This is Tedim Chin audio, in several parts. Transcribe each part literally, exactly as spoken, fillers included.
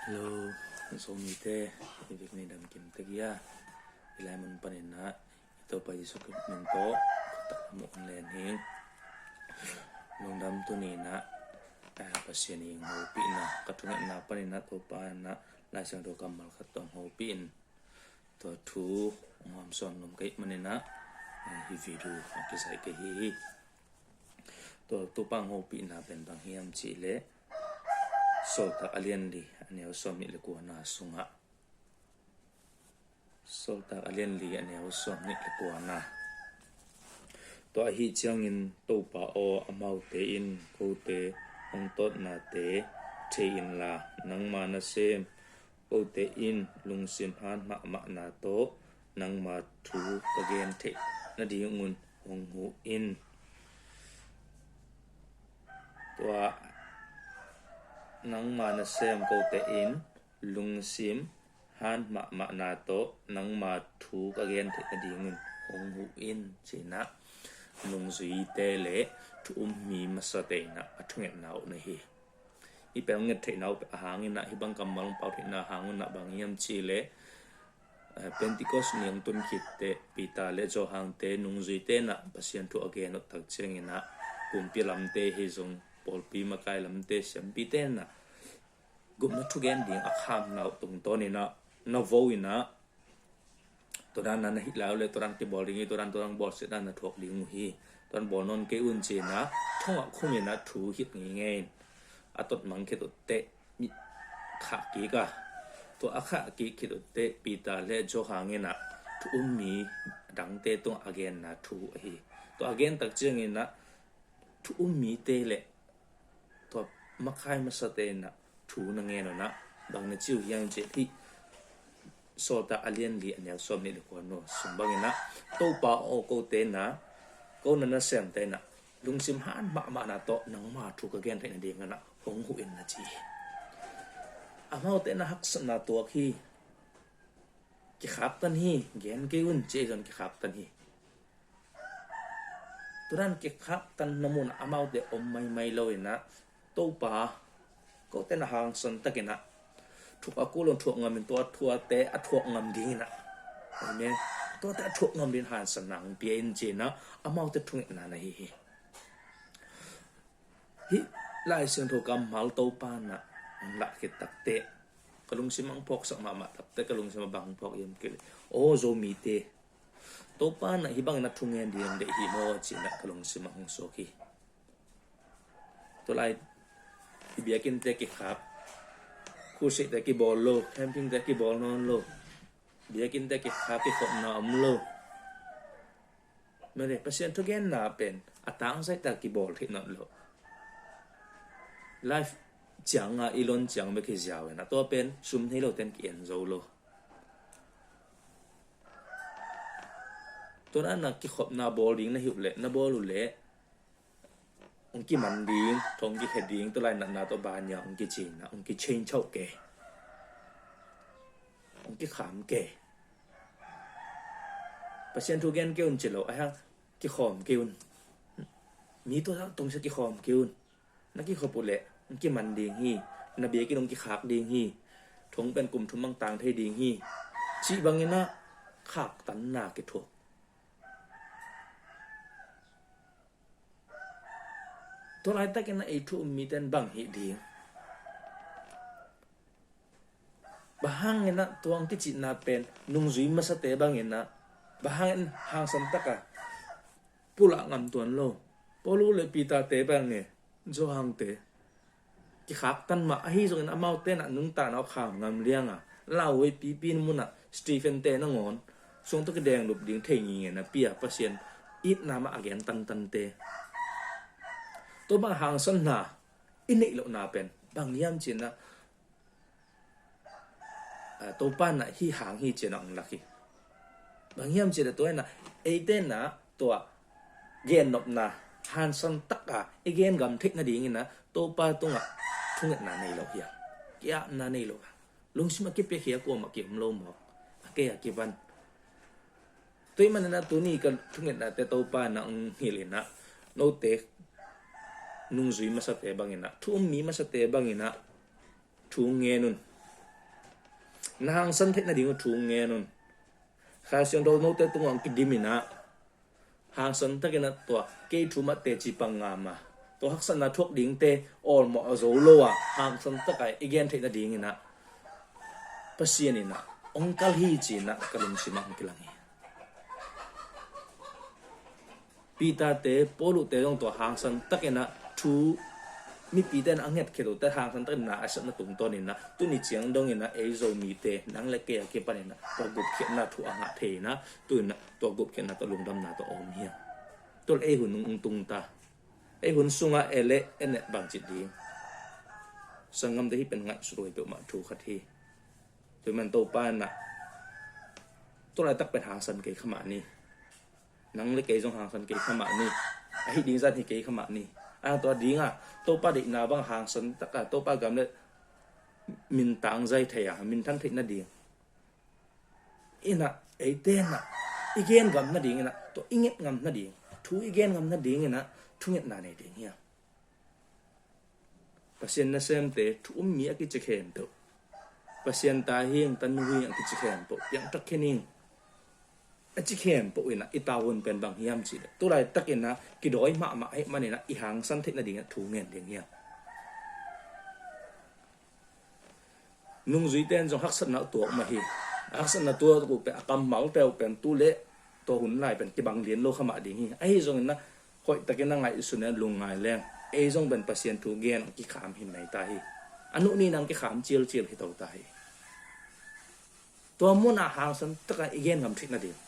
Hello, Zomite, i vik ni dam kim tek hia? I lai mun panin ah i Topa Jesu Khrist min tawh ka tak lam ong len hing. Lungdam. Tuni in ah, eh, Pasian in hopihna, ka thungetna panin ah Topa in ah Lai Siangtho kammal khat tawh hopih in, tua thu hong hamsawn nuam ka hih manin ah, eh, hih video a kizai ka hi hi. Tua Topa hong hopihna pen bang hiam cih leh, Sawltak a lian li, a neu sawm nih le kuana sungah. Sawltak a lian li, a neu sawm nih le kuana. Tua ahih ciangin Topa aw, amaute in kote hong tawtnate thei inla, nangma nasem kote in lungsim han mahmahna tawh nangma thu ka gen theih nadingun hong huh in. Tua nangma nasem kote in lungsim han mahmahna tawh nangma thu ka gen theih nadingun hong huh in, ci-in ah nungzuite le thu um mi masate in ah a thungetna uh na hi. Hih pen hong nget theihna uh a hangin ah, hih bang kammal hong pau theihna a hang un ah bang hiam cih leh, eh, Pentecost ni hong tun khit teh Peter le Johan te nungzuite in ah Pasian thu a gen uh tak ciangin ah, kumpi lamte hi zong, pawlpi makai lamte, siampite in ah gupna thugen ding a khamna uh tungtawnin ah na vo in ah, tua dan na na hih lai uh leh tua dan kibawl ding hi, tua dan, tua dan bawlsiatna na thuak ding uh hi, tua dan bawl nawn kei un, ci-in ah thong ah khum in ah thu hilh ngeingei in, a tot mang khit uh teh mi khah kik a, tua a khah kik khit uh teh Peter le Johan in ah thu um mi dangte tungah a genna thu ahi. Tua a gen tak ciangin ah thu um mite le tua makai masate in ah thu na ngen un ah bang na ci uh hiam cih leh, hih Sawltak a lian li, a neu sawm nih le kuana sung bangin ah, Topa aw, kote in ah, ko na nasemte in ah lungsim han mahmahna tawh nangma thu ka gen theih nadingun ah hong huh in, na ci hi. Amaute in ah haksatna tuak hi. Kikhaktan hi, gen kei un, ci-in zong kikhaktan hi. Tua dan kikhaktanna mun ah amaute om maimai lo in ah, Topa, kote in ah hangsan takin ah thu ka kul hong thuak ngam in, tua thuate a thuak ngam dingin ah, amen, tuate a thuak ngam dingin hangsanna hong pia in, ci-in ah amaute thungetna na hi hi. Hih Lai Siangtho kammal Topa in ah hong lah khit tak teh ka lungsim ah hong phawksak mahmah tak teh, ka lungsim ah bang hong phawk hiam cih leh, aw Zomite, Topa in ah hih bangin ah thungen ding deih hi maw, ci-in ah ka lungsim ah hong suak hi. Tua lai i biakinnte kikhak, khusiate kibawl lo, campingte kibawl nawn lo, biakinnte kikhak, kikhopna om lo. Mele, Pasian thugenna pen a tangzaihtak kibawl theih nawn lo. Live ciang a i lon ciang bek hi ziau in ah, tua pen sum nei lote in ki-en zo lo. Tua dan ah kikhopna bawl ding na hi uh leh, na bawl uh leh, hong kiman ding, thong kikhe ding, tua lai natna tawh bania hong kici in ah, hong kichange chauh kei. Hong kikham kei. Pasian thu gen kei un ci lo, a hang kikhawm kei un. Mi tua tungsiah kikhawm kei un. Na kikhop uh leh hong kiman ding hi. Na biakinn hong kikhak ding hi. Thong pen kum thum bang tang thei ding hi, cih bangin ah khaktanna kithuak. Tua laitakin ah ei thu um mite in bang hih ding? Bang hangin ah tua hong kicihna pen nungzui masate bangin ah, bang hangin hangsan takin pulak ngam tuan lo? Paul le Peter te bangin, Johan te kikhaktan mah ahi zongin, amaute in ah nuntakna uh kham ngam liang a, lauhuai pipi mun ah Stephen te nangawn suang tawh kideng lup ding thei ngingei napi a, Pasian itna mah a gen tantan te. Tua bang hangsanna i neih lohna pen bang hiam cih leh, ah, Topa in ah hih hang hi ci-in ah hong lak hi. Bang hiam cih leh tua in ah eite in ah tua gennopna hangsan takin i gen ngam theih nadingin ah Topa tungah thungetna nei lo hiam? Ki-apna nei lo hiam? Lungsim a kipiakhia kuamah ki-om lo mawk, a kei a kivan. Tua ahih manin ah tuni ka thungetnate Topa in ah hong hilh in ah, note nungzui masate bangin ah, thu um mi masate bangin ah thu ngen un. Na hangsan theih nading uh thu ngen un. Kha Siangtho note tungah hong kidim in ah, hangsan takin ah tua kei thu mah teci pang ngam a, tua haksatna thuak dingte awlmawh a zo lo a, hangsan takin i gen theih nadingin ah Pasian in ah hong kal hi ci-in ah ka lungsim ah hong kilang hi. Peter te, Paul te zong tua hangsan takin ah thu, mipite in a ngetkhiat uhte hangsan takin na a sepna tungtawnin ah tuni ciang dongin ah ei Zomite nang le kei a kipanin ah tua gupkhiatna thu a ngah thei in ah, tu-in ah tua gupkhiatna tawh lungdamna tawh a om hi. Tua leh ei hun hong tung ta. Ei hun sungah ei le ei neh bangci ding? Sanggamte, hih pen ngaihsut huai peuhmah thu khat hi. Tua ahih manin Topa in ah tua laitak pen hangsan kei kha mah ni. Nang le kei zong hangsan kei kha mah ni. Ahi ding zah hi kei kha mah ni. A tua ding a, Topa deihna bang hangsan takin Topa gam le min tangzai thei a, minthang theih nading in ah, eite in ah i gen ngam nadingin ah, tua i nget ngam nading, thu i gen ngam nadingin ah thungetna nei ding hi a. Pasian nasemte thu um mi a kici khempeuh, Pasian ta hi ing, tanu hi ing a kici khempeuh, piangthak khin ing a ci khempeuh in ah i tavuan pen bang hiam cih leh, tu laitakin ah kidawi mahmah ahih manin ah i hangsan theih nadingin ah thu ngen ding hi a. Nungzuite in zong haksatna uh tuak mah hi. Haksatna tuak uh pen a kammalte uh pen tu leh tua hun lai pen kibang lian lo kha mah ding hi. Ahi zongin ah hoihtakin a ngaihsun in lungngai leng, ei zong pen Pasian thu gen kikham hi mai ta hi. A nuh ni-in ah kikham cialcial hi to ta hi. Tua munah hangsan takin i gen ngam theih nading,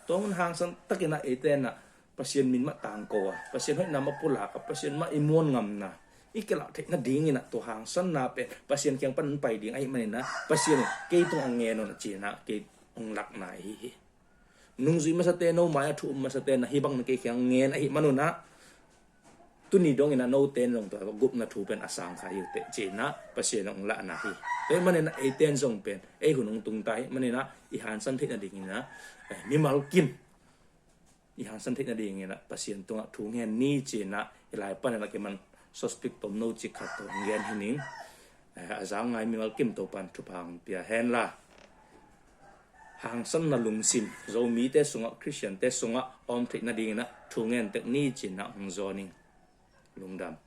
tua mun hangsan takin ah eite in ah Pasian min mah tangko a, Pasian hoihna mah pulak a, Pasian mah i muan ngamna i kilah theih nadingin ah tua hangsanna pen Pasian kiang pan pai ding ahih manin ah Pasian in kei tungah ngen un a ci-in ah kei hong lakna ahi hi. Nungzui masate, no mai-ah thu um masate in ah hih bang na kei kiang ngen ahih manun ah tuni dongin ah note in zong tua gupna thu pen a sang kha hi uh teh ci-in ah Pasian in hong lahna hi. Tua ahih manin ah eite in zong pen ei hun hong tung ta ahih manin ah i hangsan theih nadingin ah, eh, mimal kim i hangsan theih nadingin ah Pasian tungah thu ngen ni ci-in ah i lai panin ah kiman sawspik tomno cik khat tawh hong gen hi ning. Eh, a zang ngai mimal kim Topa'n thupha hong pia hen la, hangsanna lungsim Zomite sungah, Khristiante sungah a om theih nadingin ah thu ngen tek ni ci-in ah hong zawn ing. Lungdam.